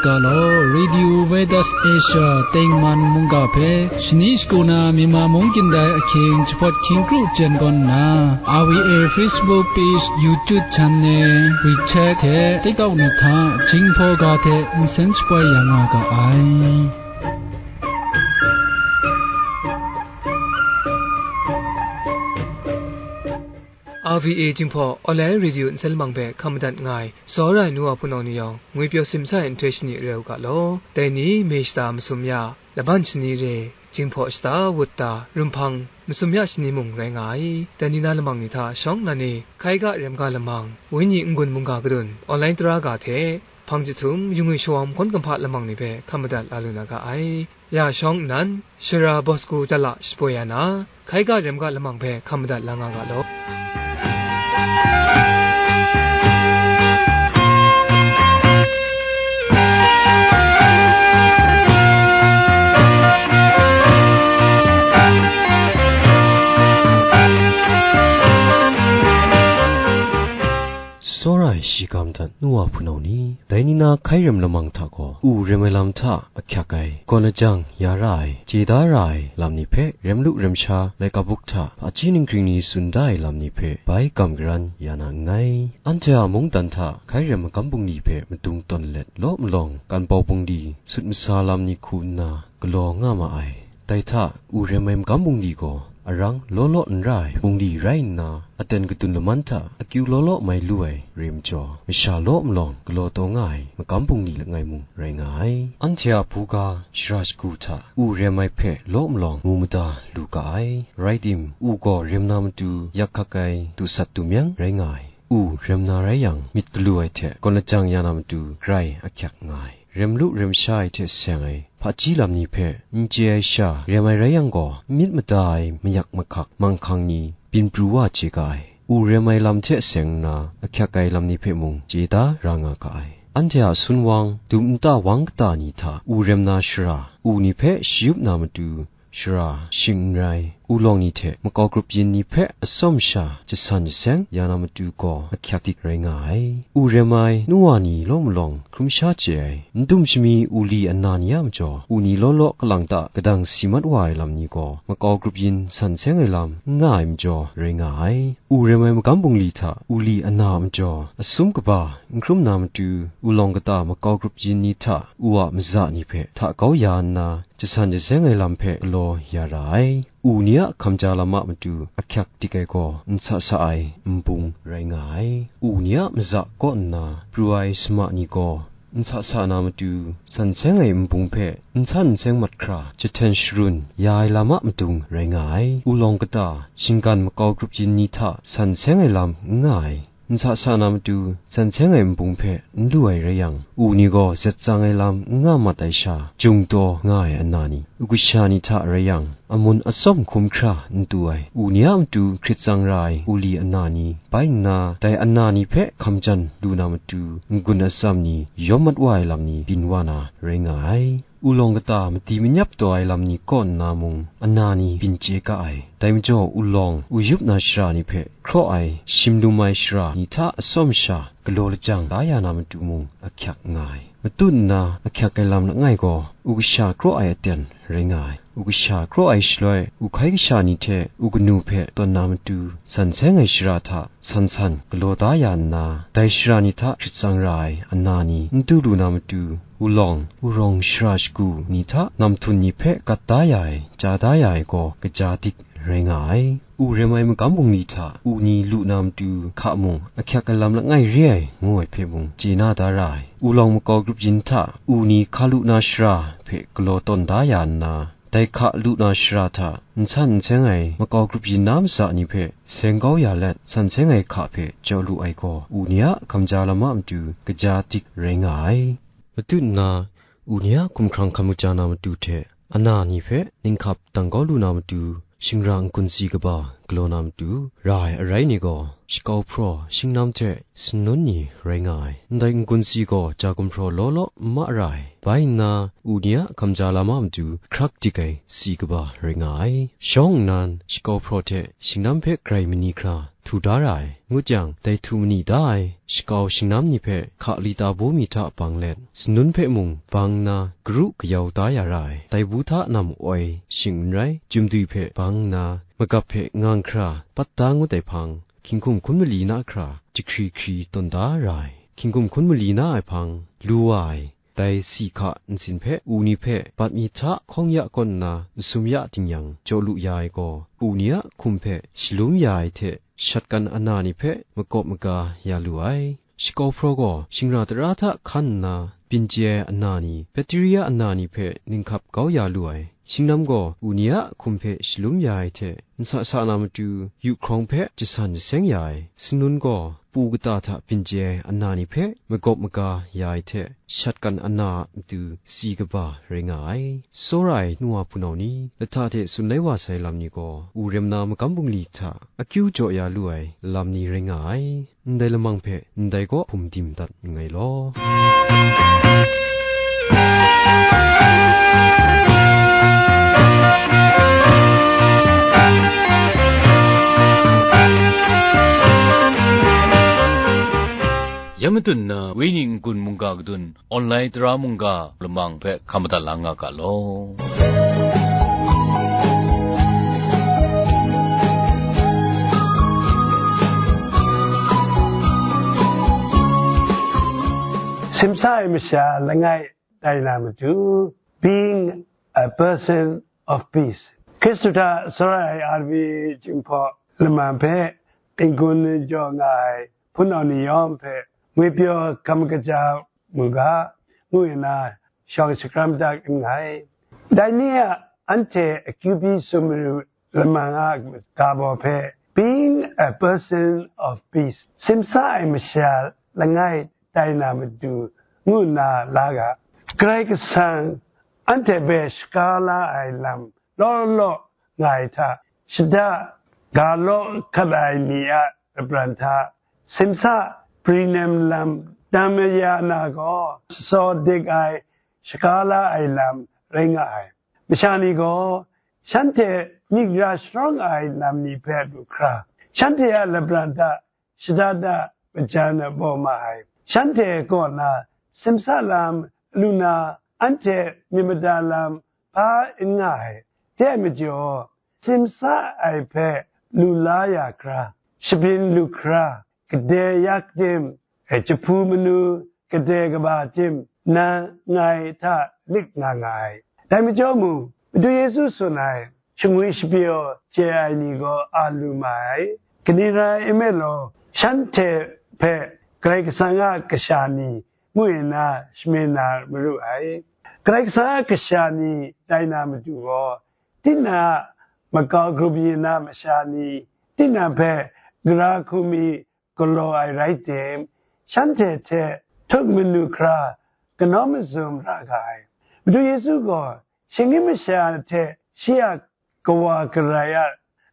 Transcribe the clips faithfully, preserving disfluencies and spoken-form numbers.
Ga law, Radio Veritas Asia tengman mungga hpe shani shagu na Myanmar mung kyin dai ahkying jahpawt hkying kru jen gawn nna, R V A Facebook page, YouTube channel, WeChat hte TikTok ni hta Jinghpaw ga hte nsen shapoi ya nga ga ai. R V A Jinghpaw Online Radio nsen lamang hpe hkam madat nga ai, tsawra ai nu wa hpunau ni yawng, ngwi pyaw simsa ai nhtoi shani re u ga law. Dai ni, May shata masum ya, laban shani re, Jinghpaw shata wut da, Rumhpang masum ya shani mung rai nga ai. Dai ni na lamang ni hta shawng nnan e, hkai ga rem ga lamang, Wenyi n-gun mungga kadun, online tara ga hte, hpang jahtum, yungwi shawang mahkawn kumhpa lamang ni hpe hkam madat la lu na ga ai. Ya shawng nnan, Shara Bosco Jala shapoi ya na, hkai ga rem ga lamang hpe hkam madat la nga ga law. Tsawra ai shi ga madat nu wa hpunau ni, dai ni na hkai rem lamang hta gaw, u rem ai lam hta ahkyak ai, gawn lajang ya ra ai, chye da ra ai lam ni hpe, rem lu rem sha, laika buk hta hpaji ninghkring ni tsun da ai lam ni hpe, bai gam garan ya na nngai. Anhte a mungdan hta hkai rem magam bungli hpe madung tawn let, law malawng, kan pau bungli, sut masa lam ni hku nna, galaw nga ma ai. Dai hta, u rem ai magam bungli gaw, arang law law n ra ai bungli rai nna, aten kadun laman hta akyu law law mai lu ai re majaw, masha law malawng galaw taw nga ai magam bungli langai mung rai nga ai. Anhte a buga shara shagu hta u rem ai hpe law malawng mu mada lu ga ai. Rai tim, u gaw rem na matu yak hkak ai dusat dumyang rai nga ai. U rem na rai yang, myit galu ai hte gawn lajang ya na matu grai ahkyak nga ai. Rem lu rem sha ai hte seng ai hpaji lam ni hpe n chye ai sha rem ai rai yang gaw, n myit mada ai mayak mahkak manghkang ni byin pru wa chye ga ai. U rem ai lam hte seng nna, ahkyak ai lam ni hpe mung chye da ra nga ga ai. Anhte a sunwang, dum nta wang kata ni hta u rem na shara, u ni hpe shayup na matu, shara shing n rai, ulawng ni hte makau grup yin ni hpe atsawm sha jasan jaseng ya na matu gaw ahkyak dik rai nga ai. U rem ai nu wa ni law malawng hkrum sha chye ai, n dum shami u li ana ni a majaw, u ni law law kalang ta kadang si mat wa ai lam ni gaw, makau grup yin san seng ai lam n nga ai majaw rai nga ai. U rem ai magam bungli hta u li ana a majaw, asum kaba n hkrum na matu, ulawng kata makau grup yin ni hta u a maza ni hpe hta kau ya nna, jasan jaseng ai lam hpe galaw ya ra ai. U ni a hkamja lam a matu ahkyak dik ai gaw, n sa sa ai nbung rai nga ai. U ni a maza kaw nna pru ai sama ni gaw, n sa sa na matu, san seng ai nbung hpe n san n seng mat hkra jahten sharun ya ai lam a madung rai nga ai. Ulawng kata, shinggan makau grup yin ni hta san seng ai lam n nga ai. N sa sa na matu, san seng ai nbung hpe n lu ai rai yang, u ni gaw zet tsang ai lam n nga mat ai sha, jung taw nga ai ana ni, u kasha ni hta rai yang, amun atsawm hkum hkra n tu ai, u ni a matu hkrit tsang ra ai u li ana ni, bai nna, dai ana ni hpe hkam jan lu na matu, n-gun atsam ni, yawm mat wa ai lam ni byin wa na rai nga ai. Ulawng kata madi manyap taw ai lam ni kaw nna mung, ana ni byin chye ga ai. Dai majaw, ulawng, u yup na shara ni hpe hkraw ai, shim lum ai shara ni hta atsawm sha, galaw lajang da ya na matu mung, ahkyak nga ai. Matut nna ahkyak ai lam langai gaw, u kasha kraw ai aten rai nga ai. U kasha kraw ai shaloi, u hkai kasha ni hte u kanu hpe tawn na matu, san seng ai shara hta san san galaw da ya nna, dai shara ni hta hkrit tsang ra ai ana ni n du lu na matu, ulawng, u rawng shara shagu ni hta namhtun ni hpe gat da ya ai, chya da ya ai gaw kaja dik rai nga ai. U rem ai magam bungli hta u ni lu na matu hka mung, ahkyak ai lam langai re ai, ngu ai hpe mung chye na da ra ai. Ulawng makau grup yin hta u ni hka lu na shara hpe galaw tawn da ya nna, dai hka lu na shara hta n san n seng ai makau grup yin na masa ni hpe seng kau ya let, san seng ai hka hpe jaw lu ai gaw, u ni a hkamja lam a matu kaja dik rai nga ai. Matut nna, u ni a hkumhkrang hkam kaja na matu hte, ana ni hpe ninghkap dang kau lu na matu, shingra n-gun si kaba galaw na matu, ra ai arai ni gaw, shakau hpraw shingnam hte sanun ni rai nga ai. Ndai n-gun si gaw ja gumhpraw law law n ma ra ai. Bai nna, u ni a hkamja lam a matu hkrak dik ai si kaba rai nga ai. Shawng nnan, shakau hpraw hte shingnam hpe grai mani hkra, htu da ra ai, ngut yang, dai htu mani da ai shakau shingnam ni hpe hka lita baw mi hta bang let, sanun hpe mung bang nna garu kayau da ya ra ai, dai bu hta nam oi shing n rai, chyum dwi hpe bang nna, magap hpe ngang hkra pat da ngut ai hpang, hkying hkum hkun mali na hkra jahkri hkri tawn da ra ai, hkying hkum hkun mali na ai hpang, lu wa ai, dai si hka nsin hpe u ni hpe bat mi hta hkawng ya kawn nna masum ya ting yang jaw lu ya ai gaw, u ni a hkum hpe shalum ya ai hte shat kan ana ni hpe makawp maga ya lu ai. Shakau hpraw gaw shingra tara hta hkan nna, byin chye ai ana ni, Pekteri a ana ni hpe ninghkap kau ya lu ai. Shingnam gaw u ni a hkum hpe shalum ya ai hte, nsa sa na matu yu hkrawng hpe jasan jaseng ya ai. Sanun gaw pu kata hta byin chye ai ana ni hpe makawp maga ya ai hte, shat kan ana a matu si kaba rai nga ai. Tsawra ai nu wa hpunau ni, lahta hte tsun lai wa sai lam ni gaw, u rem na magam bungli hta akyu jaw ya lu ai lam ni rai nga ai. Ndai lamang hpe ndai kaw hpum dim dat nngai law. Ya matun na, Wenyi n-gun mungga kadun, online tara mungga lamang hpe hkam madat la nga ga law. Simsa ai masha langai tai na matu, being a person of peace. Hkristu hta tsawra ai R V Jinghpaw lamang hpe n-gun jaw nga ai hpunau ni yawng hpe ngwi pyaw hkam kaja mu ga, ngu nna shawng shakram dat nngai. Dai ni a anhte akyu byi sumru lamang a ga baw hpe, being a person of peace, simsa ai masha langai tai na matu, ngu nna la ga. Karai Kasang anhte hpe shaga la ai lam law law nga ai hta, shada ga law hkat ai ni a lapran hta, simsa pri nem lam tam ya na gaw, saw dik ai, shaga la ai lam rai nga ai. Masha ni gaw shanhte myit ra sharawng ai lam ni hpe lu hkra, shanhte a lapran hta shada da majan bawm ma ai. Shanhte kaw na simsa lam lu na, anhte myit mada lam hpa n nga ai. Dai majaw, simsa ai hpe lu la ya hkra, shabyin lu hkra, gade yak tim, jahpu manu, gade kaba tim, nang ngai hta lik nga nga ai. Dai majaw mung, Madu Yesu tsun ai, shangwi shapyaw chye ai ni gaw a lu ma ai. Kaning rai nme law, shanhte hpe Karai Kasang a kasha ni ngu nna shamin na maru ai. Karai Kasang a kasha ni tai na matu gaw, tinang a makau grup yin na masha ni, tinang hpe gara hku mi galaw ai rai tim, shanhte hte htuk manu hkra kanawn mazum ra ga ai. Madu Yesu gaw shinggyim masha hte shi a kawa karai a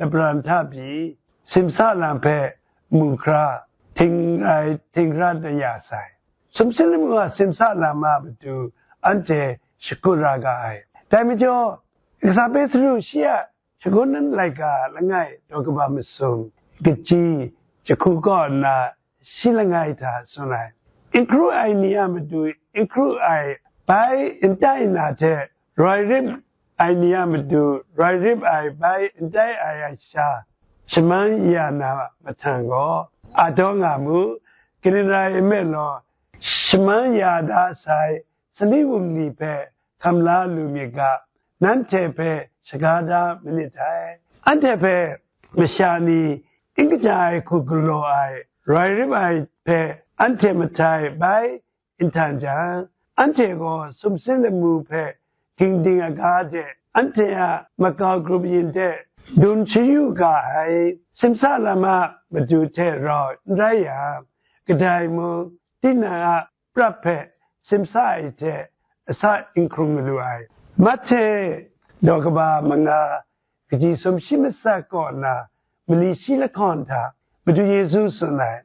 lapran hta pyi, simsa lam hpe mu hkra, htingrai htinghkra da ya sai. Sumsing lamu a simsa lam a matu anhte shakut ra ga ai. Dai majaw, Kasa Petru shi a shagun laika langai daw kaba masum, kaji jahku kaw nna shi langai hta tsun ai. N hkru ai ni a matu n hkru ai, bai n tai na hte roi rip ai ni a matu roi rip ai, bai n tai ai sha shaman ya na mahtang gaw, a daw nga mu, kaning rai nme law, shaman ya da sai sali wunli hpe hkam la lu myit ga, nanhte hpe shaga da manit dai. Anhte hpe masha ni n kaja ai hku galaw ai, roi rip ai hpe anhte mahtai bai n htan jang, anhte gaw sumsing lamu hpe ging ding aga de, anhte a makau grup yin de dun shayu ga ai, simsa lam a matu hte rau n rai yang, kadai mung, tinang a prap hpe simsa ai hte asak n hkrung malu ai. Mahte daw kaba manga, kaji sumshi matsat kaw na mali shi lahkawn hta Madu Yesu tsun ai,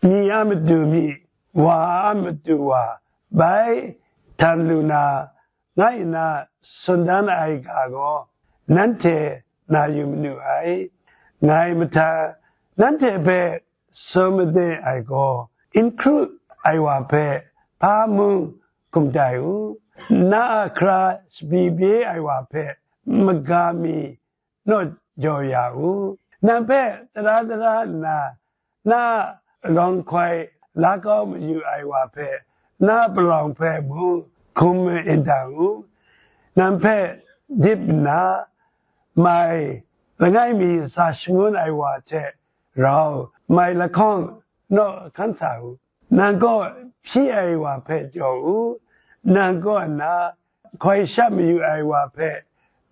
myi a matu myi, wa a matu wa, bai htan lu na, nga nna tsun dan ai ga gaw, nanhte na yu manu ai. Ngai mahtang Nanhte hpe tsun made ai gaw, n hkru ai wa hpe hpa mung hkum tai u, na a hkra shabi bye ai wa hpe maga mi naw jaw ya u. Nang hpe tara tara nna, na a rawng hkoi la kau mayu ai wa hpe, na a palawng hpe mung hkum ma-in dang u. Nang hpe dip nna, mai langai mi sa shangun ai wa hte rau mai lahkawng naw hkan sa u. Nang kaw hpyi ai wa hpe jaw u, nang kaw nna hkoi sha mayu ai wa hpe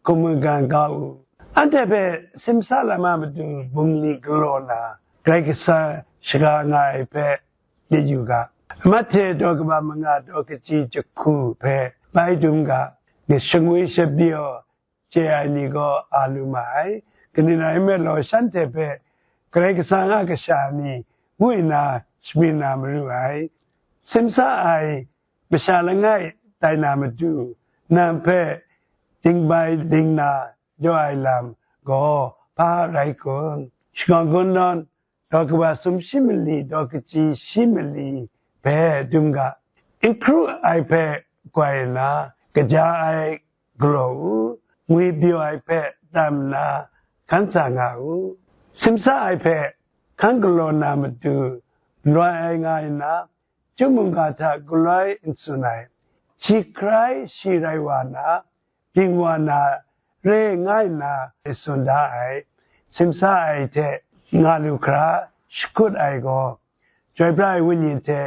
hkum magam kau u. Anhte hpe simsa lam a matu bungli galaw na, Karai Kasang shaga nga ai hpe myit yu ga. Mahte daw kaba manga daw kaji jahku hpe bai dum ga, shangwi shabyaw chye ai ni gaw a lu ma ai. Kaning rai nme law, shanhte hpe Karai Kasang a kasha ni ngu nna shabyin na maru ai. Simsa ai masha langai tai na matu, nang hpe dingbai dingna jaw ai lam gaw hpa rai kun? Shakawn kungdawn daw kaba sumshi mali, daw kaji shi mali hpe dum ga. N hkru ai hpe goi nna, kaja ai galaw u, ngwipyaw ai hpe tam nna hkan sa nga u. Simsa ai hpe hkan galaw na matu, loi ai nga nna, chyum mungga hta galoi n tsun ai, shi hkrai shi rai wa na, ging wa na re nga nna tsun da ai, simsa ai hte nga lu hkra shakut ai gaw, Chyoi pra ai Wenyi hte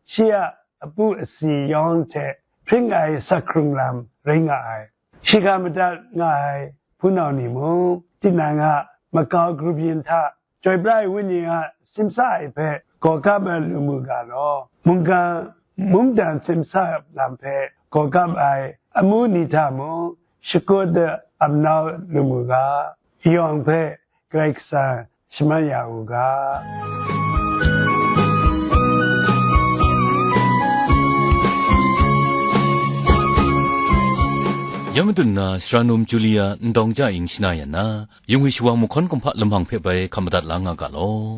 shi a apu asi yawng hte hpring ai asak hkrung lam rai nga ai. Shiga madat nga ai hpunau ni mung, tinang a makau grup yin hta Chyoi pra ai Wenyi a simsa ai hpe gaw kap ai lu mu ga law, mungkan mungdan simsa lam hpe gaw kap ai amu ni hta mung shakut da ap nau lu mu ga, yawng hpe Karai Kasang shaman ya u ga. Ya madun na, sara num Julia Ndawng Ja Ying shana yan na, yung ai shawang mahkawn kumhpa lamang hpe bai hkap madat la nga ga law.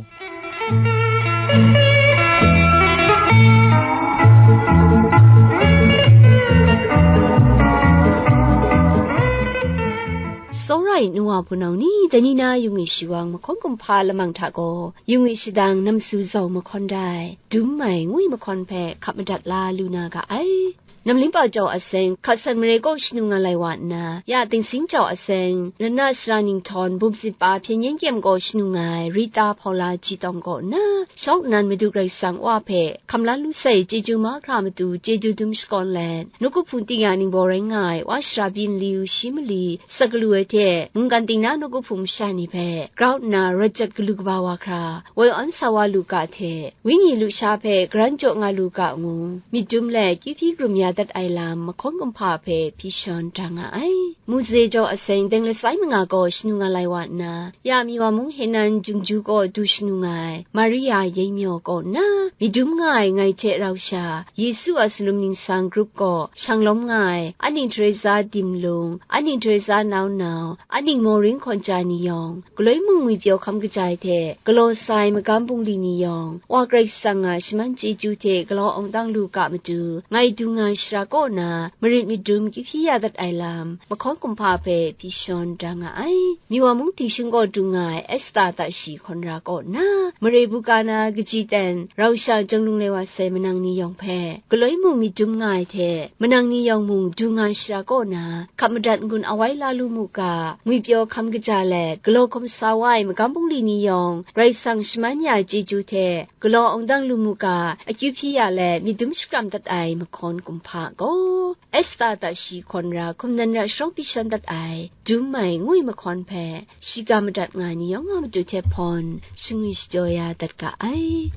Tsawra ai nu wa hpunau ni, dai ni na yung ai shawang mahkawn kumhpa lamang hta gaw, yung ai shadang namsu zau mahkawn dai, dum ai ngwi mahkawn hpe hkap madat la lu na ga ai. Namlim pa jau aseng, Hkatsan mare kaw shanu nga lai wa nna, ya Tingsing jau aseng, Rana sara Ninghtawng, Bumsit pa Hpyen Yen Kyem kaw shanu nga ai, Rita Hpaula Jitawng kaw nna, shawng nnan Madu Karai Kasang Wa hpe, hkam la lu sai chyeju mahkra matu chyeju dum shakawn let, nawku hpung ting ya ningbaw rai nga ai, Wa Shara Byin Liu shi mali, sak galu ai hte, mungkan ting na nawku hpung masha ni hpe, grau nna rawt jat galu kaba wa hkra, woi awn sa wa lu ga hte, Wenyi lusha hpe garan jaw nga lu ga ngu, myit dum let kyu hpyi karum ya dat ai lam mahkawn kumhpa hpe hpyi shawn da nga ai. Muze jaw aseng deng lasai manga gaw shanu nga lai wa nna, ya Miwa mung Henan Jungju kaw du shanu nga ai, Maria Yeng Myaw kaw nna, myit dum nga ai ngai hte rau sha, Yesu a salum ningsang grup kaw shang lawm nga ai, aning Teresa Dimlung, aning Teresa Naunau, aning Maureen Hkawn Ja ni yawng, galoi mung ngwipyaw hkam kaja ai hte galaw sa ai magam bungli ni yawng, Wa Karai Kasang a shaman chyeju hte galaw awng dang lu ga matu, ngai du nga shara kaw na marit myit dum kyu hpyi ya dat ai lam, mahkawn kumhpa hpe hpyi shawn da nga ai. Miwa mung Tingshung kaw du nga ai Esta Tashi Hkawnra kaw nna, mare buga na kaji ten rau sha Janglung Lewa sai manang ni yawng hpe, galoi mung myit dum nga ai hte, manang ni yawng mung du nga shara kaw na, hkap madat n-gun awai la lu mu ga, ngwipyaw hkam kaja let, galaw hkawm sa wa ai magam bungli ni yawng, Karai Kasang shaman ya chyeju hte, galaw awng dang lu mu ga, akyu hpyi ya let, myit dum shakram dat ai mahkawn kumhpa gaw, Esta Tashi Hkawnra hkum nan ra sharawng hpyi shawn dat ai, dum ai ngwi mahkawn hpe, shiga madat nga ai ni yawng a matu hte hpawn, shangwi shapyaw ya dat ga ai.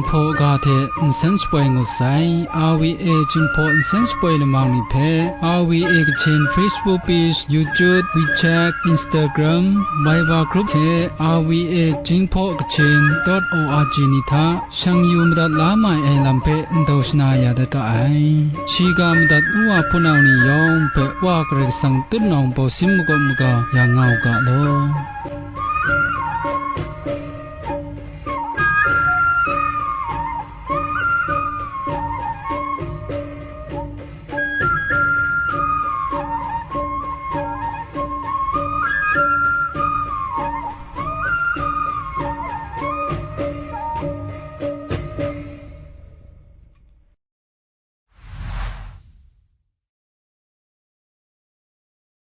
Hpaw ga hte nsen shapoi ngut sai. R V A Jinghpaw nsen shapoi lamang ni hpe R V A Kachin Facebook page, YouTube, WeChat, Instagram, Viber group hte R V A Jinghpaw Kachin dot O R G ni hta shang yu madat la mai ai lam hpe ndau shana ya dat ga ai. Shiga madat u wa hpunau ni yawng hpe Wa Karai Kasang tutnawng bawsin makawp maga ya nga u ga law.